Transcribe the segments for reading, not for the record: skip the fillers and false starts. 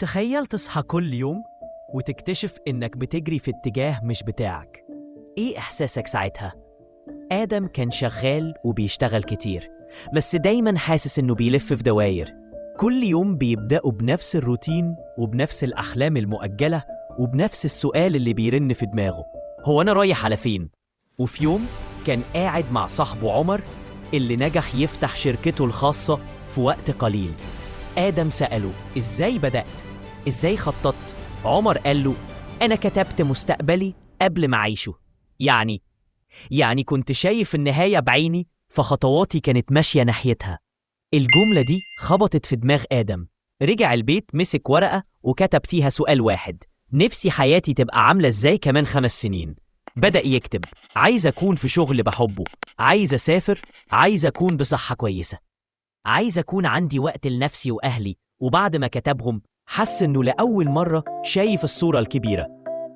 تخيل تصحى كل يوم وتكتشف إنك بتجري في اتجاه مش بتاعك. إيه إحساسك ساعتها؟ آدم كان شغال وبيشتغل كتير، بس دايماً حاسس إنه بيلف في دواير. كل يوم بيبدأوا بنفس الروتين وبنفس الأحلام المؤجلة وبنفس السؤال اللي بيرن في دماغه، هو أنا رايح على فين؟ وفي يوم كان قاعد مع صاحبه عمر اللي نجح يفتح شركته الخاصة في وقت قليل. آدم سأله إزاي بدأت؟ إزاي خططت؟ عمر قال له أنا كتبت مستقبلي قبل ما أعيشه، يعني كنت شايف النهاية بعيني، فخطواتي كانت ماشية ناحيتها. الجملة دي خبطت في دماغ آدم. رجع البيت مسك ورقة وكتب فيها سؤال واحد، نفسي حياتي تبقى عاملة إزاي كمان 5 سنين؟ بدأ يكتب عايز أكون في شغل بحبه، عايز أسافر، عايز أكون بصحة كويسة، عايز أكون عندي وقت لنفسي وأهلي. وبعد ما كتبهم حس إنه لأول مرة شايف الصورة الكبيرة.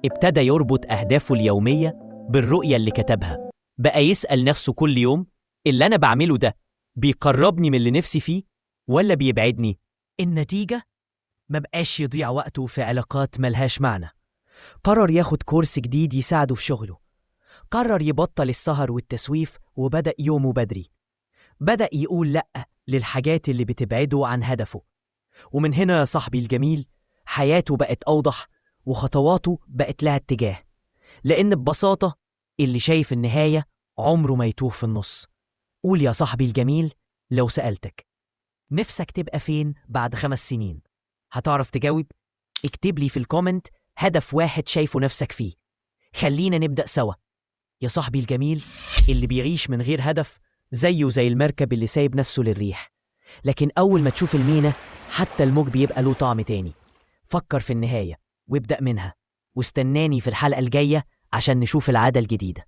ابتدى يربط أهدافه اليومية بالرؤية اللي كتبها. بقى يسأل نفسه كل يوم، اللي أنا بعمله ده بيقربني من اللي نفسي فيه ولا بيبعدني؟ النتيجة؟ ما بقاش يضيع وقته في علاقات ملهاش معنى. قرر ياخد كورس جديد يساعده في شغله. قرر يبطل السهر والتسويف وبدأ يومه بدري. بدأ يقول لأ للحاجات اللي بتبعده عن هدفه. ومن هنا يا صاحبي الجميل حياته بقت أوضح وخطواته بقت لها اتجاه، لأن ببساطة اللي شايف النهاية عمره ما يتوه في النص. قول يا صاحبي الجميل، لو سألتك نفسك تبقى فين بعد 5 سنين؟ هتعرف تجاوب؟ اكتب لي في ال comment هدف واحد شايفه نفسك فيه. خلينا نبدأ سوا يا صاحبي الجميل. اللي بيعيش من غير هدف زيه زي المركب اللي سايب نفسه للريح، لكن أول ما تشوف المينا حتى الموج بيبقى له طعم تاني. فكر في النهاية وابدأ منها، واستناني في الحلقة الجاية عشان نشوف العادة الجديدة.